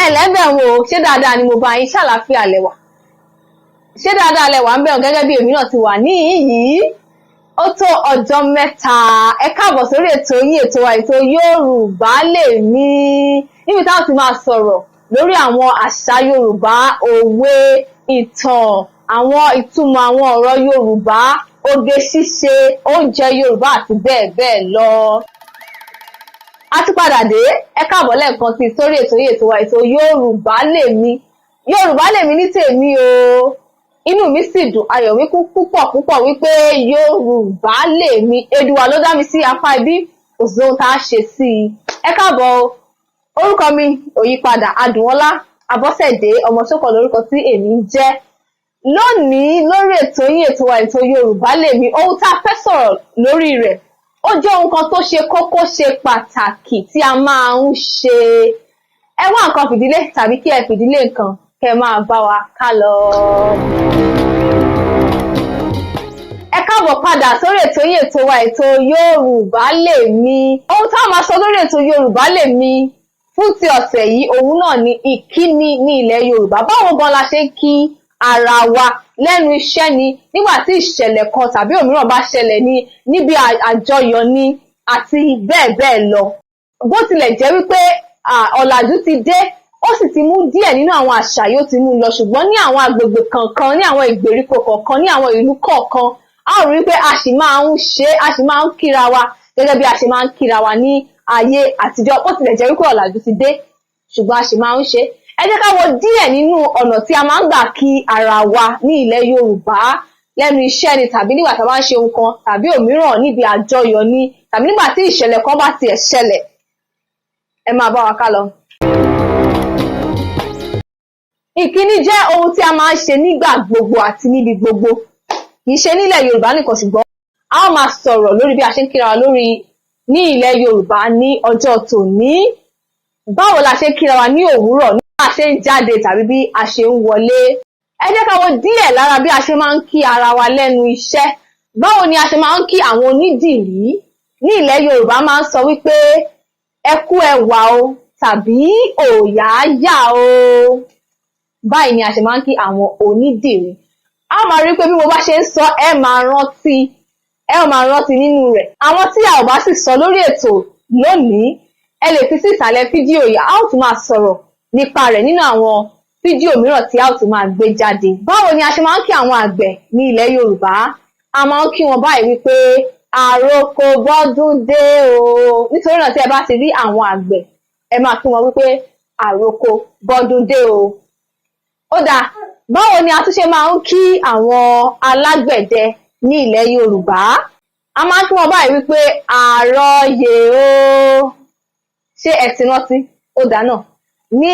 Ẹ lẹ́bẹ̀ wo, ṣé dáadáa ni mo bá yín? Ṣàlàáfíà lẹ́wà? Ṣé dáadáa lẹ́wà ń bẹ̀rù gẹ́gẹ́ bí èmi náà ti wà níhìn yìí? Ó tó ọjọ́ mẹ́ta. Ẹ káàbọ̀ sórí ètò yín, ètò wa, ètò Yorùbá Lèmi, níbi táwọn ti máa sọ̀rọ̀ lórí àwọn àṣà Yorùbá, òwe, ìtàn, àwọn ìtumọ̀ àwọn ọ̀rọ̀ Yorùbá, oge ṣíṣe, oúnjẹ Yorùbá àti bẹ́ẹ̀ bẹ́ẹ̀ lọ. A ti padà dé. Ẹ káàbọ̀ lẹ́ẹ̀kan sí sórí ètò yìí, ètò wa, ètò Yorùbá Lèmi. Yorùbá Lèmi ní tèmi o. Inú mi sì dùn, ayọ̀ mi kún púpọ̀ púpọ̀ wípé Yorùbá Lèmi. Èdùwà ló dá mi sí apá ibi, kò sí ohun tá a ṣe sí i. Ẹ káàbọ̀ o. Orúkọ mi ò yí padà, Adùnọlá Abọ́sẹ̀dé Ọmọsókàn lórúkọ tí èmi ń jẹ́. Lónìí lórí ètò yín, ètò wa, ètò Yorùbá Lèmi, ohun tá a fẹ́ sọ̀rọ̀ lórí rẹ̀, ó jẹ́ ohun kan tó ṣe kókó, ṣe pàtàkì tí a máa ń ṣe. Ẹ wá nǹkan fìdílé tàbí kí ẹ fìdílé nǹkan, kẹ́ máa bá wa ká lọ. Ẹ káàbọ̀ padà sórí ètò yín, ètò wa, ètò Yorùbá Lèmi. Ohun tá a máa sọ lórí ètò Yorùbá Lèmi fún ti ọ̀sẹ̀ yìí, òun náà ni ìkíni ní ilẹ̀ Yorùbá. Báwo gan la ṣe ń kí ara wa lẹ́nu iṣẹ́ ni, nígbà tí ìṣẹ̀lẹ̀ kan tàbí òmíràn bá ṣẹlẹ̀ ní níbi àjọyọ̀ ni, àti bẹ́ẹ̀ bẹ́ẹ̀ lọ. Bó tilẹ̀ jẹ́ wípé ọ̀làjú ti dé, ó sì ti mú díẹ̀ nínú àwọn àṣà yóò ti mú lọ, ṣùgbọ́n ní àwọn agbègbè kọ̀ọ̀kan, ní àwọn ìgbèríko kọ̀ọ̀kan, ní àwọn ìlú kọ̀ọ̀kan, a ó rí wípé a sì máa ń ṣe, a sì máa ń kíra wa gẹ́gẹ́ bí a ṣe máa ń kíra wa ní ayé àtijọ́. Bó tilẹ̀ jẹ́ wípé ọ̀làjú ti dé, ṣùgbọ́n a sì máa ń ṣe. Ẹ jẹ́ ká wo díẹ̀ nínú ọ̀nà tí a máa ń gbà kí ara wa ní ilẹ̀ Yorùbá lẹ́nu iṣẹ́ ni, tàbí nígbà tá a bá ń ṣe ohun kan tàbí òmíràn, níbi àjọyọ̀ ni, tàbí nígbà tí ìṣẹ̀lẹ̀ kan bá tiẹ̀ ṣẹlẹ̀. Ẹ máa bá wa ká lọ. Ìkíni jẹ́ ohun tí a máa ń ṣe nígbà gbogbo àti níbi gbogbo. Kì í ṣe nílẹ̀ Yorùbá nìkan, ṣùgbọ́n a ó máa sọ̀rọ̀ lórí bí a ṣe ń kíra wa lórí ní ilẹ̀ Yorùbá ní ọjọ́ tòní. Báwo la ṣe ń kíra wa ní òwúrọ̀, bí a ṣe ń jáde tàbí bí a ṣe ń wọlé? Ẹ jẹ́ ká wo díẹ̀ lára bí a ṣe máa ń kí ara wa lẹ́nu iṣẹ́. Báwo ni a ṣe máa ń kí àwọn onídìrí? Ní ilẹ̀ Yorùbá, máa ń sọ wípé ẹ kú ẹwà o tàbí òòyà yà o. Báyìí ni a ṣe máa ń kí àwọn onídìrí. A máa rí pé bí mo bá ṣe ń sọ, ẹ máa rántí, ẹ ó máa rántí nínú rẹ̀. Àwọn tí a ò bá sì sọ lórí ètò lónìí, ẹ lè fi sí ìsàlẹ̀ fídíò yìí, a ó tún máa sọ̀rọ̀ nípa rẹ̀ nínú àwọn fídíò mìíràn tí a ó tún máa gbé jáde. Báwo ni a ṣe máa ń kí àwọn àgbẹ̀ ní ilẹ̀ Yorùbá? A máa ń kí wọn báyìí wípé àròkọ bọ́dún dé o. Nítorí náà, tí ẹ bá ti rí àwọn àgbẹ̀, ẹ máa kí wọn wípé àròkọ bọ́dún dé o. Ó dáa, báwo ni a tún ṣe máa ń kí àwọn alágbẹ̀dẹ ní ilẹ̀ Yorùbá? A máa ń kí wọn báyìí wípé àrọyè o. Ṣé ẹ ti rántí? Ó dáa náà. Ní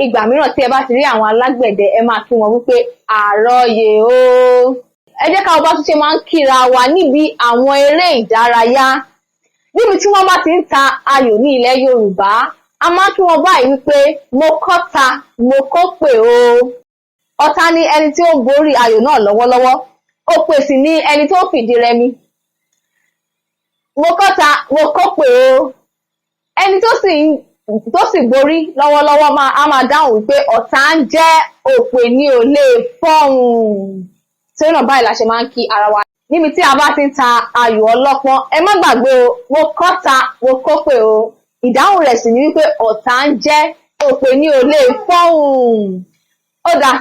ìgbà mìíràn tí ẹ bá ti rí àwọn alágbẹ̀dẹ, ẹ máa kí wọn wípé àrọyè o. Ẹ jẹ́ ká wo bá tún ṣe máa ń kíra wa níbi àwọn eré ìdárayá. Níbi tí wọ́n bá ti ń ta ayò ní ilẹ̀ Yorùbá, a máa ń kí wọn báyìí wípé mo kọ́ta, mo kópè o. Ọ̀tá ni ẹni tí ó ń borí ayò náà lọ́wọ́lọ́wọ́, òpè sì ni ẹni tó fìdí rẹmi. Mo kọ́ta, mo kópè o. Ẹni tó sì borí lọ́wọ́lọ́wọ́ máa á máa dáhùn wípé ọ̀tá ń jẹ́ òpè ní ò lè fọ́hùn. Torí náà, báyìí la ṣe máa ń kí ara wa níbi tí a bá ti ń ta ayò ọlọ́pọ́n. Ẹ má gbàgbé o, mo kọ́ta, mo kópè o. Ìdáhùn rẹ̀ sì ni wípé ọ̀tá ń jẹ́ òpè ní ò lè fọ́hùn. Ó dáa,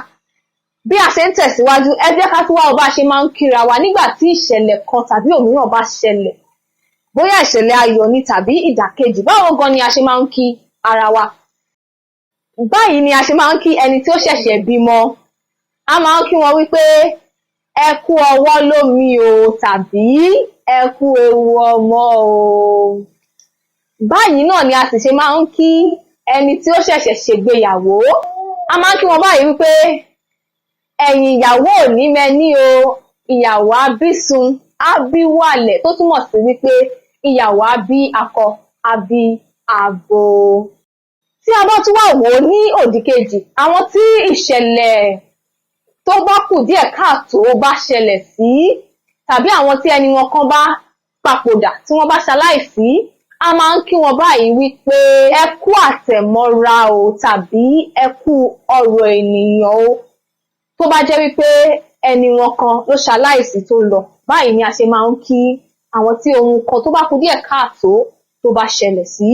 bí a ṣe ń tẹ̀síwájú, ẹ jẹ́ ká tún wá bá a ṣe máa ń kíra wa nígbà tí ìṣẹ̀lẹ̀ kan tàbí òmíràn bá ṣẹlẹ̀, bóyá ìṣẹ̀lẹ̀ ayọ̀ ni tàbí ìdàkejì. Báwo gan ni a ṣe máa ń kí ara wa? Báyìí ni a ṣe máa ń kí ẹni tí ó ṣẹ̀ṣẹ̀ bímọ. A máa ń kí wọn wípé ẹ kú ọwọ́ lómi o tàbí ẹ kú ewu ọmọ o. Báyìí náà ni a sì ṣe máa ń kí ẹni tí ó ṣẹ̀ṣẹ̀ ṣègbéyàwó. A máa ń kí wọn báyìí wípé ẹ̀yìn ìyàwó ò ní mẹ́ní o, ìyàwó á bí sun, á bí wàlẹ̀, tó túmọ̀ sí wípé ìyàwó á bí akọ, á bí abo. Tí a bá tún wá wò ó ní òdìkejì, àwọn tí ìṣẹ̀lẹ̀ tó bá kù díẹ̀ káàtó bá ṣẹlẹ̀ sí, tàbí àwọn tí ẹni wọn kan bá papòdà, tí wọ́n bá ṣaláìsí, a máa ń kí wọn báyìí wípé "Ẹ kú àtẹ̀mọ́ra o" tàbí "Ẹ kú ọrọ̀ ènìyàn o". Tó bá jẹ́ wípé ẹni wọn kan ló ṣaláìsí tó lọ, báyìí ni a ṣe máa ń kí àwọn tí ohun kan tó bá kù díẹ̀ káàtó tó bá ṣẹlẹ̀ sí.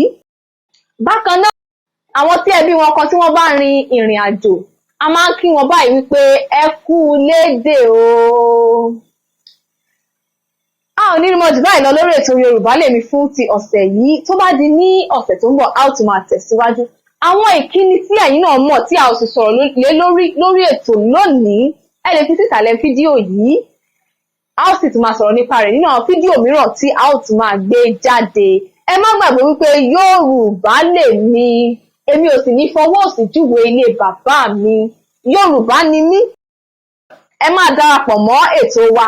Bákan náà, àwọn tí ẹbí wọn kan tí wọ́n bá rin ìrìn àjò, a máa ń kí wọn báyìí wípé "Ẹ kú lédè o". A ò ní rí mọ́ jù báyìí lọ lórí ètò Yorùbá Lèmi fún ti ọ̀sẹ̀ yìí. Tó bá di ní ọ̀sẹ̀ tó ń bọ̀, a ó tún máa tẹ̀síwájú. Àwọn ìkíni tí ẹ̀yin náà mọ̀ tí a ò sì sọ̀rọ̀ lé lórí lórí ètò lónìí, ẹ lè fi sísàlẹ̀ fídíò yìí, a ó sì tún máa sọ̀rọ̀ nípa rẹ̀ nínú àwọn fídíò mìíràn tí a ó tún máa gbé jáde. Ẹ má gbàgbé wípé Yorùbá lèmi, èmi ò sì ní fọwọ́ òsì júwe ilé bàbá mi. Yorùbá ni mí. Ẹ máa darapọ̀ mọ́ ètò wa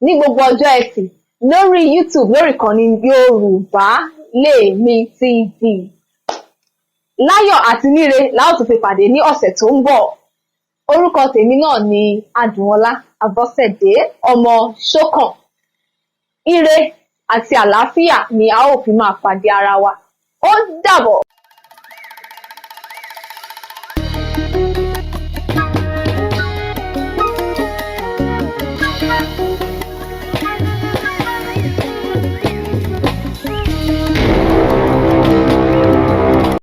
ní gbogbo ọjọ́ Ẹtì lórí YouTube, lórí ìkànnì Yorùbá Lèmi TV. Láyọ̀ àti níre la ó tún fi pàdé ní ọ̀sẹ̀ tó ń bọ̀. Orúkọ tèmi náà ni Adùnọlá Abọ́sẹ̀dé ọmọ Ṣókàn. Ire àti àlàáfíà ni a ó fi máa pàdé ara wa. Ó dàbọ̀.